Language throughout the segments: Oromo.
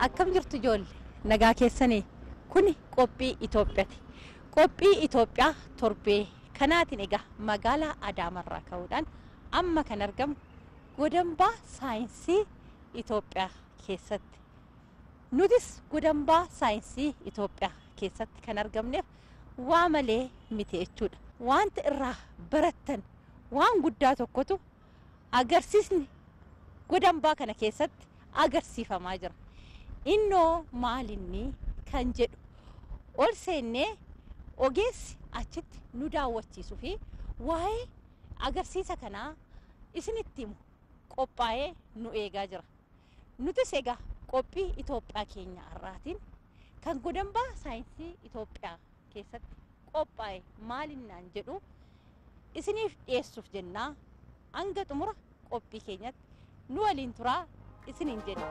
Akkam jirtu ijoollee nagaa keessanii kuni qophii Itoophiyaati. Qophii Itoophiyaa torbee kanaatiin egaa magaalaa Adaamarraa ka'uudhaan amma kan argamu godambaa saayinsii Itoophiyaa keessatti. Nutis godambaa saayinsii Itoophiyaa keessatti kan argamneef waa malee miti jechuudha. Wanta irraa barattan waan guddaa tokkotu agarsiisni godambaa kana keessatti agarsiifamaa jira. Innoo maalinni kan jedhu ol seennee ogeessi achitti nu daawwachiisuu fi waa'ee agarsiisa kanaa isinitti himu qophaa'ee nu eegaa jira. Nutis egaa qophii Itoophiyaa keenya har'aatiin kan godambaa saayinsii Itoophiyaa keessatti qophaa'e maalinnaan jedhu isiniif dhiyeessuuf jennaa hanga xumura qophii keenyatti nu waliin turaa isiniin jenna.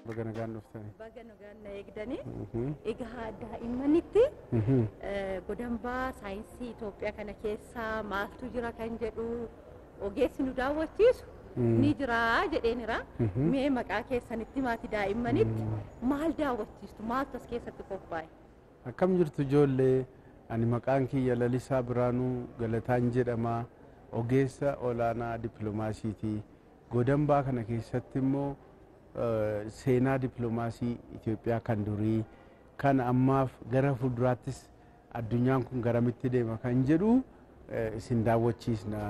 Baga nagaan dhuftanii. Baga nagaan na eegdanii. Egaa daa'immanitti godambaa saayinsii Itoophiyaa kana keessa maaltu jira kan jedhu ogeessi nu daawwachiisu ni jira jedheenira. Mee maqaa keessanitti maatii daa'immanitti maal daawwachiistu maaltu as keessatti qophaa'e? Akkam jirtu ijoollee ani maqaan kiyya Lalisaa Biraanuu Galataan jedhama. Ogeessa olaanaa dippiloomaasiiti. Godambaa kana keessatti immoo seenaa dippiloomaasii Itoophiyaa kan durii kan ammaaf gara fuulduraattis addunyaan kun garamitti deema kan jedhu isin daawwachiisna.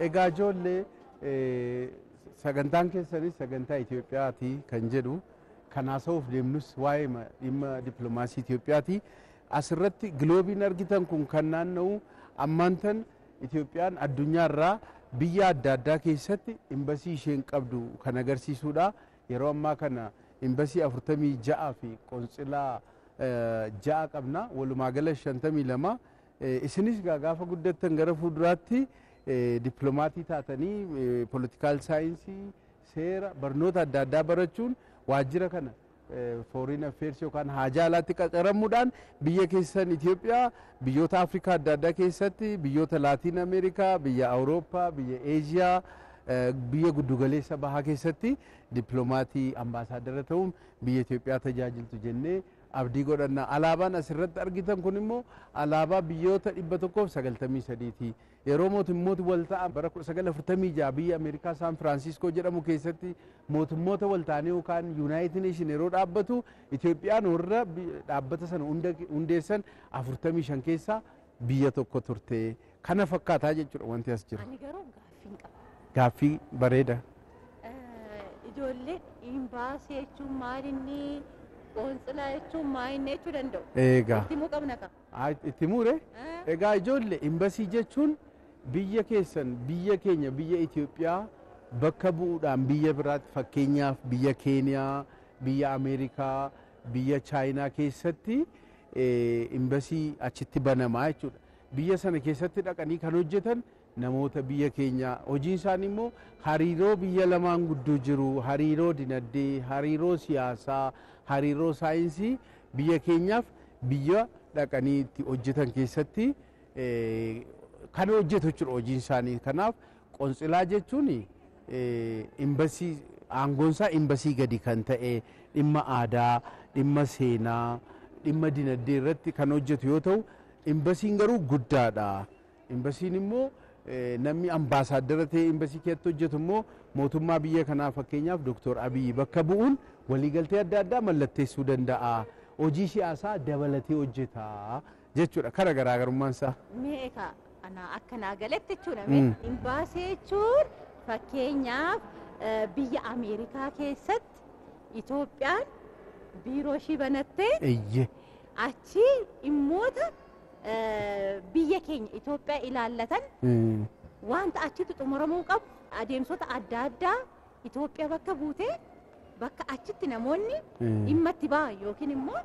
Egaa ijoollee sagantaan keessanis sagantaa Itoophiyaati kan jedhu kan haasa'uuf deemnus waa'ee dhimma dippiloomaasii Itoophiyaati. Asirratti giloobiin argitan kun kan naanna'u ammaan tan Itoophiyaan addunyaarraa biyya adda addaa keessatti imbasii isheen qabdu kan agarsiisudha. Yeroo ammaa kana imbasii 46 fi qontsilaa 6 qabna. Walumaa gala 52. Isinis gaafa guddattan gara fuulduraatti dippiloomatii taatanii poolitikaal saayinsii seera barnoota adda addaa barachuun waajjira kana foreign affairs yookaan haajaa alaatti qacaramuudhaan biyya keessan Itoophiyaa biyyoota Afrikaa adda addaa keessatti biyyoota Laatiin Ameerikaa biyya Awurooppaa biyya Eeziyaa biyya giddugaleessa bahaa keessatti dippiloomatii ambaasaaddara ta'uun biyya Itoophiyaa tajaajiltu jennee abdii godhanna. Alaabaan asirratti argitan kun immoo alaabaa biyyoota 193ti. Yeroo mootummooti wal ta'an bara 1946 biyya Ameerikaa Saan Firaansiskoo jedhamu keessatti mootummoota wal ta'anii yookaan Yuunaayitid Neeshin yeroo dhaabbatu Itoophiyaan warra dhaabbata sana hundeessan 45 keessaa biyya tokko turte. Kana fakkaataa jechuudha wanti as jiru. Ani garuu gaaffiin qaba. Gaaffii bareeda. Ijoolleen imbaasii jechuun maal inni qoonxilaa jechuun maal inni jechuu danda'u. Egaa. Itti himuu qabna qaba. Itti muure? Egaa ijoollee imbasii jechuun biyya keessan biyya keenya biyya Itoophiyaa bakka bu'uudhaan biyya biraatti fakkeenyaaf biyya Keeniyaa, biyya Ameerikaa, biyya Chaayinaa keessatti imbasii achitti banamaa jechuudha. Biyya sana keessatti dhaqanii kan hojjetan namoota biyya keenyaa hojiin isaanii immoo hariiroo biyya lamaan gidduu jiru hariiroo dinagdee, hariiroo siyaasaa, hariiroo saayinsii biyya keenyaaf biyya dhaqanii itti hojjetan keessatti kan hojjetu jechuudha hojiin isaanii. Kanaaf qontsilaa jechuun imbasii aangoonsaa imbasii gadi kan ta'e dhimma aadaa, dhimma seenaa, dhimma dinagdee irratti kan hojjetu yoo ta'u imbasiin garuu guddaadha. Imbasiin immoo namni ambaasaaddara ta'ee imbasii keessatti hojjetu immoo mootummaa biyya kanaa fakkeenyaaf Dooktor Abiyyi bakka bu'uun waliigaltee adda addaa mallatteessuu danda'a. Hojii siyaasaa dabalatee hojjeta jechuudha. Kara garaagarummaan isaa. Mee egaa ana akka naa galetti jechuudha. Mee imbaasii jechuun fakkeenyaaf biyya Ameerikaa keessatti Itoophiyaan biiroo ishii banattee achi dhimmoota biyya keenya Itoophiyaa ilaallatan wanta achitti xumuramuu qabu adeemsota adda addaa Itoophiyaa bakka buutee bakka achitti namoonni dhimma itti ba'an yookiin immoo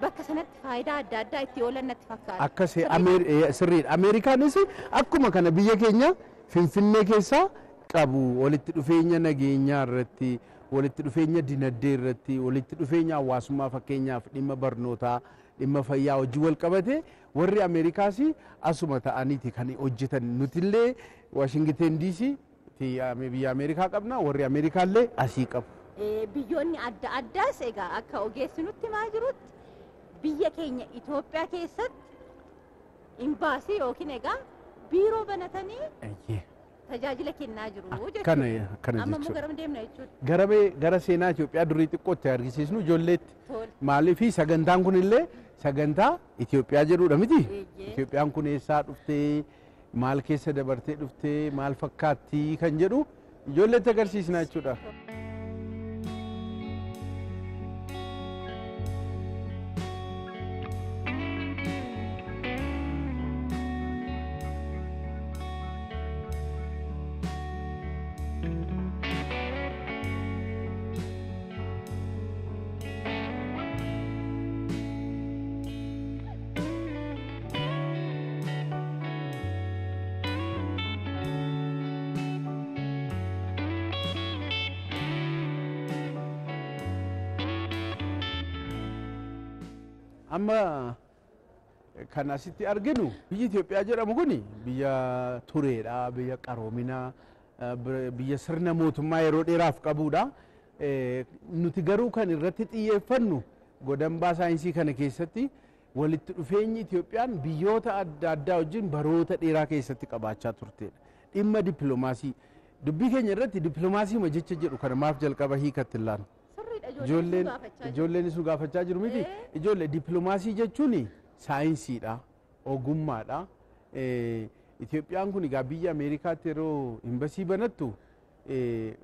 bakka sanatti faayidaa adda addaa itti oolan natti fakkaata. Akkas sirriidha. Ameerikaanis akkuma kana biyya keenya Finfinnee keessaa qabu walitti dhufeenya nageenyaa irratti, walitti dhufeenya dinagdee irratti, walitti dhufeenya hawaasummaa fakkeenyaaf dhimma barnootaa, dhimma fayyaa hojii wal qabate warri Ameerikaas asuma ta'aniiti kan hojjetan. Nutillee Waashingiten DC biyya Ameerikaa qabna, warri Ameerikaallee asii qabu. Biyyoonni adda addaas egaa akka ogeessi nutti himaa jirutti biyya keenya Itoophiyaa keessatti imbaasii yookiin egaa biiroo banatanii tajaajila kennaa jiru jechuudha. Akkana Amma immoo jechuudha. garam deemna jechuudha. Gara gara seenaa Itoophiyaa durii xiqqootti argisiisnu ijoolleetti. Tole. Maaliif sagantaan kun illee sagantaa Itoophiyaa jedhudha miti? Eeyyee. Itoophiyaan kun eessaa dhuftee maal keessa dabartee dhuftee maal fakkaatti kan jedhu ijoolleetti agarsiisna jechuudha. Amma kan asitti arginu biyyi Itoophiyaa jedhamu kun biyya tureedha, biyya qaroominaa, biyya sirna mootummaa yeroo dheeraaf qabudha. Nuti garuu kan irratti xiyyeeffannu godambaa saayinsii kana keessatti walitti dhufeenyi Itoophiyaan biyyoota adda addaa wajjin baroota dheeraa keessatti qabaachaa turtedha. Dhimma dippiloomaasii dubbii keenya irratti dippiloomaasii jecha jedhu kana maaf jalqaba hiikatti hin laannu? Sirriidha ijoolleen Ijoolleen gaafachaa jiru. ijoolleenis nu gaafachaa jiru miti. Ijoollee dippiloomaasii jechuun saayinsiidha, ogummaadha. Itoophiyaan kun egaa biyya Ameerikaatti yeroo imbasii banattu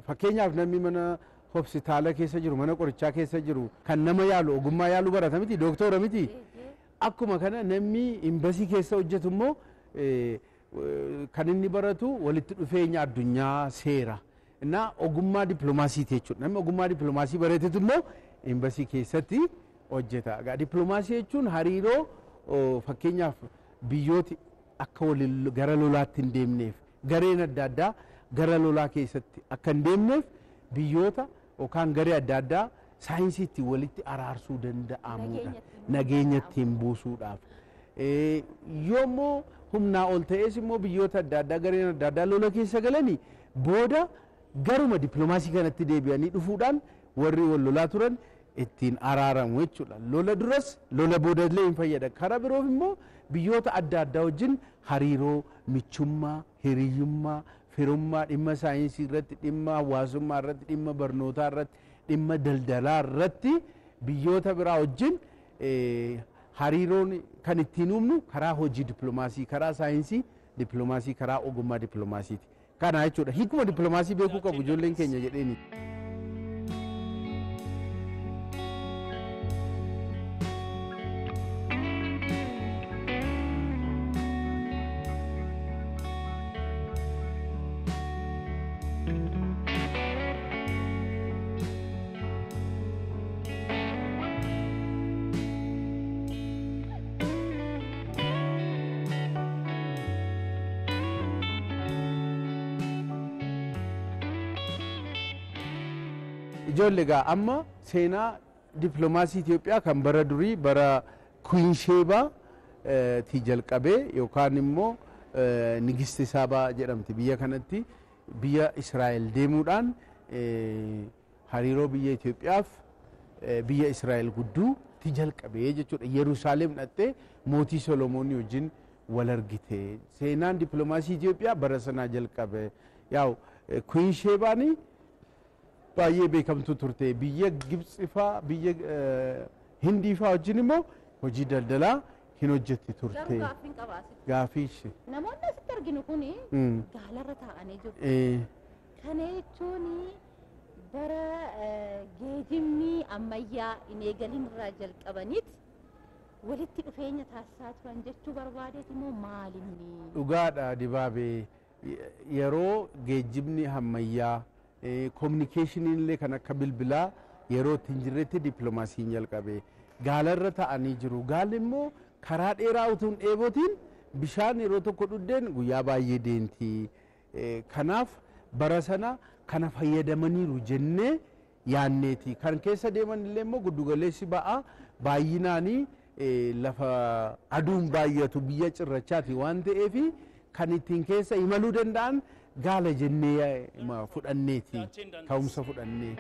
fakkeenyaaf namni mana hospitaala keessa jiru, mana qorichaa keessa jiru kan nama yaalu ogummaa yaaluu barata miti, dooktora miti. Akkuma kana namni imbasii keessa hojjetu immoo kan inni baratu walitti dhufeenya addunyaa seera. Innaa ogummaa dippiloomaasiiti jechuudha. Namni ogummaa dippiloomaasii baratetu immoo imbasii keessatti hojjeta. Egaa dippiloomaasii jechuun hariiroo fakkeenyaaf biyyooti akka waliin gara lolaatti hin deemneef gareen adda addaa gara lolaa keessatti akka hin deemneef biyyoota yookaan garee adda addaa saayinsii ittiin walitti araarsuu danda'amudha. Nageenya ittiin buusuudhaaf. Yoommoo humnaa ol ta'es immoo biyyoota adda addaa gareen adda addaa lola keessa galanii booda garuma dippiloomaasii kanatti deebi'anii dhufuudhaan warri wal lolaa turan ittiin araaramu jechuudha. Lola duras lola boodallee hin fayyada. Karaa biroof immoo biyyoota adda addaa wajjin hariiroo michummaa, hiriyyummaa, firummaa dhimma saayinsii irratti, dhimma hawaasummaa irratti, dhimma barnootaa irratti, dhimma daldalaa irratti biyyoota biraa wajjin hariiroon kan ittiin uumnu karaa hojii dippiloomaasii, karaa saayinsii dippiloomaasii, karaa ogummaa dippiloomaasiiti. Kana jechuudha. Hiikuma dippiloomaasii beekuu qabu ijoolleen keenya jedheeni. Ijoollee egaa amma seenaa dippiloomaasii Itoophiyaa kan bara durii bara Queen Sheebaa ti jalqabee yookaan immoo Nigisti Saabaa jedhamti biyya kanatti biyya Israa'el deemuudhaan hariiroo biyya Itoophiyaaf biyya Israa'el gidduutti jalqabee jechuudha. Yerusaalem dhaqxee mootii Solomoonii wajjin wal argite. Seenaan dippiloomaasii Itoophiyaa bara sanaa jalqabe. Yaa'u Queen Sheebaanii baay'ee beekamtuu turte. Biyya Gibxi faa, biyya Hindii faa wajjin immoo hojii daldalaa hin hojjetti Garuu turte. gaaffiin qaba asitti. Gaafii ishee. Namoonni asitti arginu kun gaalarra taa'anii jiru. Kana jechuun bara geejjibni ammayyaa hin eegalin irraa jalqabaniit walitti dhufeenya taasisaa turan jechuu barbaadeeti moo maalinni? Dhugaadha Dibaabee, yeroo geejjibni ammayyaa, kominikeeshiniin illee kan akka bilbilaa yeroo itti hin jirretti dippiloomaasiin jalqabe. Gaalarra ta'anii jiru. Gaalli immoo karaa dheeraa utuu hin dheebotiin bishaan yeroo tokko dhuddeen guyyaa baay'ee deemti. Kanaaf bara sana kana fayyadamaniiru jennee yaanneeti. Kan keessa deeman illee immoo giddugaleessi ba'aa baay'inaanii lafa aduun baay'atu biyya cirrachaati waan ta'eef kan ittiin keessa imaluu danda'an gaala jennee fudhanneeti, ka'umsa fudhannee.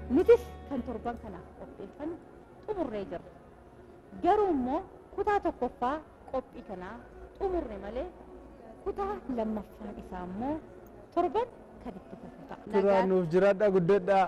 Nutis kan torban kanaaf qopheeffannu xumurree jirra. Garuu immoo kutaa tokkoffaa qophii kanaa xumurre malee kutaa lammaffaan isaa immoo torban kan itti fufu ta'a. Turaa, nuuf jiraadhaa, guddadhaa.